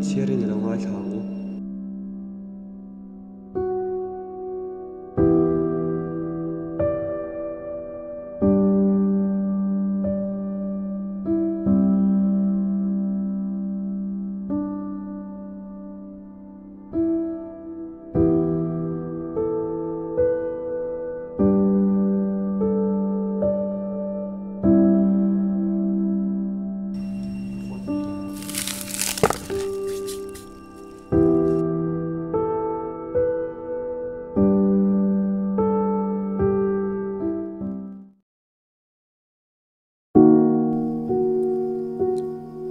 Chhiarin i lo ngaithla ang u.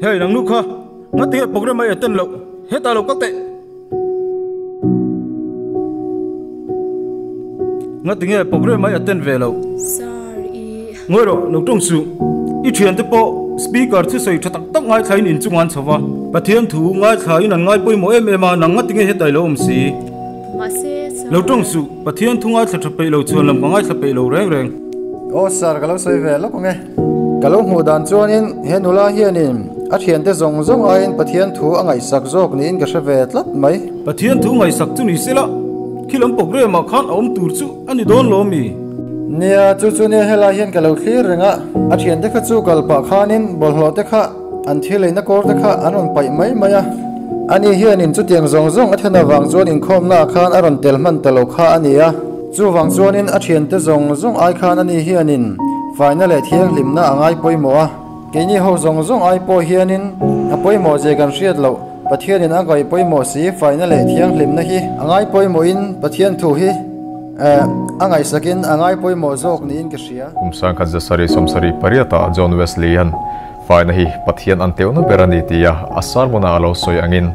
Hei nang nu kha ngatinge program a attend loh hetah lo kal teh. Ngatinge program a attend ve loh. Sir i. Ngawi rawh lo tawng suh. I thiante pawh speaker chu sawi tha tak tak ngaithlain in chungah an chho va. Pathian thu ngaithlain an ngai pawimawh em em a nang ngatinge hetah i lo awm si. Mahse sir. Lo tawng suh Pathian thu ngaithla tha peih lo chuan lam ka ngaithla peih lo reng reng. Aw sir ka lo sawi ve lawk ang e. Ka lo hmuh dan chuanin he nula hianin a thiante zawng zawng aiin Pathian thu a ngaihsak zawk niin ka hre ve tlat mai. Pathian thu ngaihsak chu ni sela, khi lam programme ah khan a awm tur chu a ni dawn lo mi? Nia, chu chu nia helai hian ka lo thlir reng a, a thiante kha chu kal pah khanin bawlhhlawh te kha an thil eina kawr te kha an rawn paih mai mai a. Ani hianin chutiang zawng zawng a then avang chuan inkhawmna ah khan a rawn tel hman ta lo kha a ni a. Chuvang chuanin a thiante zawng zawng ai khan ani hianin faina leh thianghlimna a ngai pawimawh a, keini ho zawng zawng ai pawh hianin a pawimawh zia kan hriat loh Pathianin a ngaih pawimawh si faina leh thianghlimna hi a ngai pawimawhin Pathian thu hi a ngaihsakin a ngai pawimawh zawk niin ka hria. Kum sangkhat zasarih sawmsarih pariatah John Wesley hian faina hi Pathian an teuhna ber a ni tia a sermon-ah a lo sawi angin,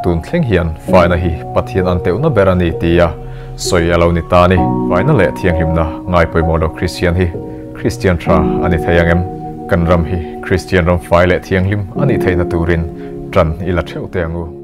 Tun thleng hian faina hi Pathian an teuhna ber a ni tia sawi a lo ni ta a ni. Faina leh thianghlimna ngai pawimawh lo Kristian hi Kristian tha a ni thei ang em? Kan ram hi Kristian ram fai leh thianghlim a nih theihna turin tan i la theuh teh ang u.